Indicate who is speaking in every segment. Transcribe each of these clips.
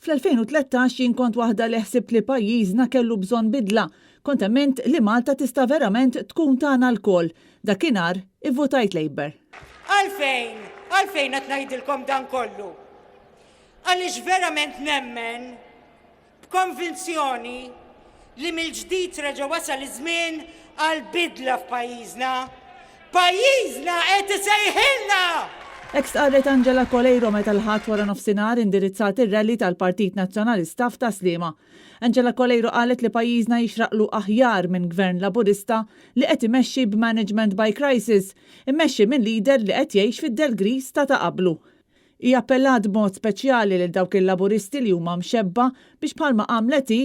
Speaker 1: Fl-2013 jien kont waħda li ħsibt li pajjiżna kellu bżonn bidla. Kont emmint li Malta tista' verament tkun tagħna lkoll. Dakinhar ivvutajt Labour.
Speaker 2: Għalfejn, għalfejn qed ngħidilkom dan kollu? Għaliex verament nemmen b'konvinzjoni li mill-ġdid reġa' wasal iż-żmien għal bidla f'pajjiżna. Pajjiżna qed isejħilna!
Speaker 1: Hekk stqarret Angela Coleiro meta l-Ħadd waranofsinhar indirizzat ir-rally tal-Partit Nazzjonalista f'Tas-Sliema. Angela Coleiro qalet li pajjiżna jixraqlu aħjar minn Gvern Laburista li qed imexxi b'management by crisis, immexxi minn leader li qed jgħix fid-dell griż ta' ta' qablu. Hi appellat b'mod speċjali lil dawk il-Laburisti li huma mxebba' biex bħalma għamlet hi,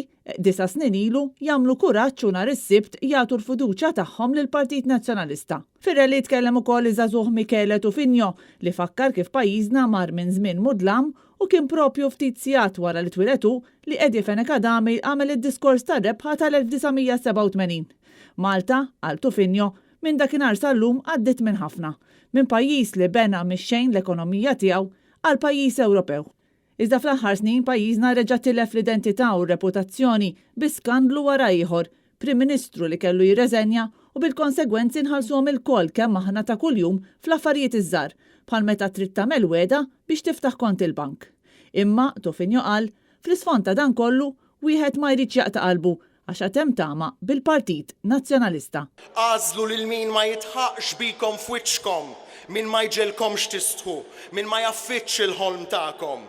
Speaker 1: disa' snin ilu, jagħmlu kuraġġ u nhar is-Sibt jagħtu l-fiduċja tagħhom lill-Partit Nazzjonalista. Fir-rally tkellem ukoll iż-żagħżugħ Michele Tufigno li fakkar kif pajjiżna mar minn żmien mudlam u kien propju ftit sigħat wara li twieled hu li Eddie Fenech Adami għamel id-diskors tar-rebħa tal-1987. Malta, qal Tufigno, Minn dakinhar sal-lum għaddiet minn ħafna. Minn pajjiż li bena mix-xejn l-ekonomija tiegħu għal pajjiż Ewropew. Iżda fl-aħħar snin pajjiżna reġa' tilef l-identità u r-reputazzjoni bi skandlu wara ieħor, Prim Ministru li kellu jirreżenja u bil-konsegwenzi nħallsuhom ilkoll kemm aħna ta' kuljum fl-affarijiet iż-żgħar, bħal meta trid tagħmel wegħda biex tiftaħ kont il-bank. Imma, Tofigno qal, fl-isfond ta' dan kollu, wieħed ma jridx jaqta' qalbu Għax għad hemm tama bil-Partit Nazzjonalista.
Speaker 3: Agħżlu lil min ma jidħaqx bikom f'wiċċkom, min ma jġegħlkomx tistħu, min ma jgħaffiġx il-ħolm tagħkom.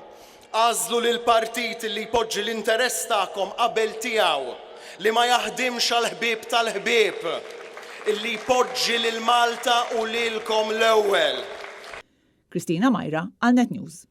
Speaker 3: Agħżlu lill-partit li jpoġġi l-interess tagħkom qabel tiegħu, li ma jaħdimx għall-ħbieb tal-ħbieb, illi jpoġġi lil Malta u lilkom l-ewwel.
Speaker 1: Christina Myra għal Net News.